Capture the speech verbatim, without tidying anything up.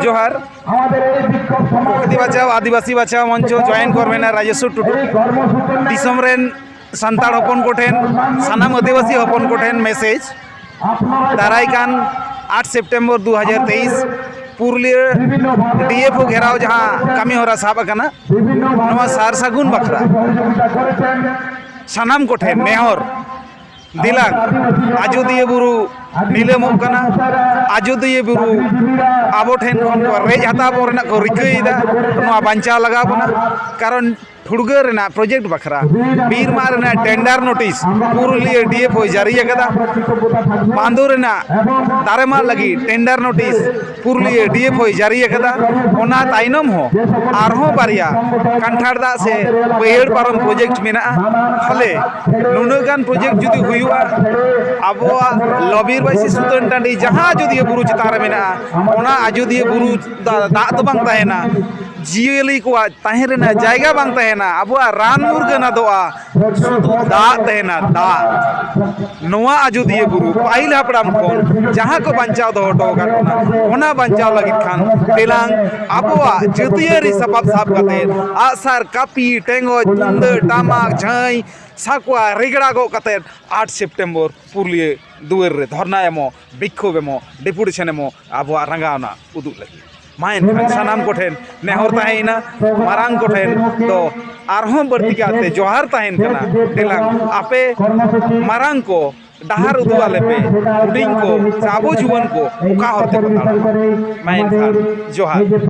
ᱡᱚᱦᱟᱨ᱾ ᱯᱨᱚᱠᱨᱤᱛᱤ ᱵᱟᱪᱟᱣ, ᱟᱹᱫᱤᱵᱟᱹᱥᱤ ᱵᱟᱪᱟᱣ ᱢᱚᱧᱪᱚ, joint convener ᱨᱟᱡᱮᱥᱣᱚᱨ ᱴᱩᱰᱩ᱾ ᱫᱤᱥᱚᱢ ᱨᱮᱱ ᱥᱟᱱᱛᱟᱲ ᱦᱚᱯᱚᱱ ᱠᱚᱴᱷᱮᱱ, ᱥᱟᱱᱟᱢ ᱟᱹᱫᱤᱵᱟᱹᱥᱤ ᱦᱚᱯᱚᱱ ᱠᱚᱴᱷᱮᱱ ᱢᱮᱥᱮᱡᱽ, ᱫᱟᱨᱟᱭ ᱠᱟᱱ ᱟᱴ ᱥᱮᱯᱴᱮᱢᱵᱚᱨ ᱫᱩ ᱦᱟᱡᱟᱨ ᱛᱮᱭᱤᱥ ᱯᱩᱨᱩᱞᱤᱭᱟᱹ ᱰᱤ ᱮᱯᱷ ᱳ ᱜᱷᱮᱨᱟᱣ ᱡᱟᱦᱟᱸ ᱠᱟᱹᱢᱤ ᱦᱚᱨᱟ ᱥᱟᱵ ᱟᱠᱟᱱᱟ, ᱱᱚᱣᱟ ᱥᱟᱨ ᱥᱟᱹᱜᱩᱱ ᱵᱟᱠᱷᱨᱟ ᱥᱟᱱᱟᱢ ᱠᱚᱴᱷᱮᱱ ᱱᱮᱦᱚᱨ, ᱫᱮᱞᱟᱝ, ᱟᱡᱳᱫᱤᱭᱟᱹ ᱵᱩᱨᱩ ᱱᱤᱞᱟᱹᱢᱚᱜ ᱠᱟᱱᱟ᱾ ᱟᱡᱳᱫᱤᱭᱟᱹ ᱵᱩᱨᱩ ᱟᱵᱚ ᱴᱷᱮᱱ ᱠᱷᱚᱱ ᱠᱚ ᱨᱮᱡ ᱦᱟᱛᱟᱣ ᱵᱚᱱ ᱨᱮᱱᱟᱜ ᱠᱚ ᱨᱤᱠᱟᱹᱭᱮᱫᱟ᱾ ᱱᱚᱣᱟ ᱵᱟᱧᱪᱟᱣ ᱞᱟᱜᱟᱣ ᱵᱚᱱᱟ, ᱠᱟᱨᱚᱱ ᱴᱷᱩᱲᱜᱟᱹ ᱨᱮᱱᱟᱜ ᱯᱨᱚᱡᱮᱠᱴ ᱵᱟᱠᱷᱨᱟ ᱵᱤᱨ ᱢᱟᱜ ᱨᱮᱱᱟᱜ tender notice Purulia D F ᱳᱭ ᱡᱟᱹᱨᱤ ᱟᱠᱟᱫᱟ᱾ ᱵᱟᱸᱫᱳ ᱨᱮᱱᱟᱜ ᱫᱟᱨᱮ ᱢᱟᱜ ᱞᱟᱹᱜᱤᱫ tender notice Purulia D F ᱳᱭ ᱡᱟᱹᱨᱤ ᱟᱠᱟᱫᱟ᱾ ᱚᱱᱟ ᱛᱟᱭᱱᱚᱢ ᱦᱚᱸ ᱟᱨᱦᱚᱸ ᱵᱟᱨᱭᱟ ᱠᱟᱱᱴᱷᱟᱲ ᱫᱟᱜ ᱥᱮ ᱵᱟᱹᱭᱦᱟᱹᱲ ᱯᱟᱨᱚᱢ ᱯᱨᱚᱡᱮᱠᱴ ᱢᱮᱱᱟᱜᱼᱟ᱾ ᱛᱟᱦᱞᱮ ᱱᱩᱱᱟᱹᱜ ᱜᱟᱱ ᱯᱨᱚᱡᱮᱠᱴ ᱡᱩᱫᱤ ᱦᱩᱭᱩᱜᱼᱟ, ᱟᱵᱚᱣᱟᱜ ᱞᱚᱵᱤᱨ ᱵᱟᱹᱭᱥᱤ ᱥᱩᱛᱟᱹᱱ ᱴᱟᱺᱰᱤ ᱡᱟᱦᱟᱸ ᱟᱡᱳᱫᱤᱭᱟᱹ ᱵᱩᱨᱩ ᱪᱮᱛᱟᱱ ᱨᱮ ᱢᱮᱱᱟᱜᱼᱟ, ᱚᱱᱟ ᱟᱡᱳᱫᱤᱭᱟᱹ ᱵᱩᱨᱩ ᱫᱟ-, ᱫᱟᱜ ᱫᱚ ᱵᱟᱝ ᱛᱟᱦᱮᱱᱟ, ᱡᱤᱭᱟᱹᱞᱤ ᱠᱚᱣᱟᱜ ᱛᱟᱦᱮᱸ ᱨᱮᱱᱟᱜ ᱡᱟᱭᱜᱟ ᱵᱟᱝ ᱛᱟᱦᱮᱱᱟ, ᱟᱵᱚᱣᱟᱜ ᱨᱟᱱ ᱢᱩᱨᱜᱟᱹᱱ ᱟᱫᱚᱜᱼᱟ, ᱥᱩᱫᱷᱩ ᱫᱟᱜ ᱛᱟᱦᱮᱱᱟ, ᱫᱟᱜ᱾ ᱱᱚᱣᱟ ᱟᱡᱳᱫᱤᱭᱟᱹ ᱵᱩᱨᱩ ᱯᱟᱹᱦᱤᱞ ᱦᱟᱯᱲᱟᱢ ᱠᱷᱚᱱ ᱡᱟᱦᱟᱸ ᱠᱚ ᱵᱟᱧᱪᱟᱣ ᱫᱚᱦᱚ ᱦᱚᱴᱚ ᱟᱠᱟᱫ ᱵᱚᱱᱟ, ᱚᱱᱟ ᱵᱟᱧᱪᱟᱣ ᱞᱟᱹᱜᱤᱫ ᱠᱷᱟᱱ ᱫᱮᱞᱟᱝ ᱟᱵᱚᱣᱟᱜ ᱡᱟᱹᱛᱤᱭᱟᱹᱨᱤ ᱥᱟᱯᱟᱵ ᱥᱟᱵ ᱠᱟᱛᱮ, ᱟᱜᱼᱥᱟᱨ, ᱠᱟᱹᱯᱤ, ᱴᱮᱸᱜᱚᱪ, ᱛᱩᱢᱫᱟᱹᱜ, ᱴᱟᱢᱟᱠ, ᱡᱷᱟᱺᱭ, ᱥᱟᱠᱣᱟ, ᱨᱮᱜᱽᱲᱟ ᱜᱚᱜ ᱠᱟᱛᱮ ᱟᱴ ᱥᱮᱯᱴᱮᱢᱵᱚᱨ ᱯᱩᱨᱩᱞᱤᱭᱟᱹ ᱫᱩᱣᱟᱹᱨ ᱨᱮ ᱫᱷᱚᱨᱱᱟ ᱮᱢᱚᱜ, ᱵᱤᱠᱠᱷᱳᱵ ᱮᱢᱚᱜ, ᱰᱮᱯᱩᱴᱮᱥᱚᱱ ᱮᱢᱚᱜ, ᱟᱵᱚᱣᱟᱜ ᱨᱟᱸᱜᱟᱣᱱᱟ ᱩᱫᱩᱜ ᱞᱟᱹᱜᱤᱫ᱾ ᱢᱟ ᱮᱱᱠᱷᱟᱱ ᱥᱟᱱᱟᱢ ᱠᱚᱴᱷᱮᱱ ᱱᱮᱦᱚᱨ ᱛᱟᱦᱮᱸᱭᱮᱱᱟ, ᱢᱟᱨᱟᱝ ᱠᱚᱴᱷᱮᱱ ᱫᱚ ᱟᱨᱦᱚᱸ ᱵᱟᱹᱲᱛᱤ ᱠᱟᱛᱮ ᱡᱚᱦᱟᱨ ᱛᱟᱦᱮᱱ ᱠᱟᱱᱟ, ᱫᱮᱞᱟᱝ ᱟᱯᱮ ᱢᱟᱨᱟᱝ ᱠᱚ ᱰᱟᱦᱟᱨ ᱩᱫᱩᱜ ᱟᱞᱮ ᱯᱮ, ᱦᱩᱰᱤᱧ ᱠᱚ ᱥᱮ ᱟᱵᱚ ᱡᱩᱣᱟᱹᱱ ᱠᱚ ᱚᱠᱟ ᱦᱚᱨ ᱛᱮᱠᱚ ᱛᱟᱲᱟᱢᱟ᱾ ᱢᱟ ᱮᱱᱠᱷᱟᱱ ᱡᱚᱦᱟᱨ᱾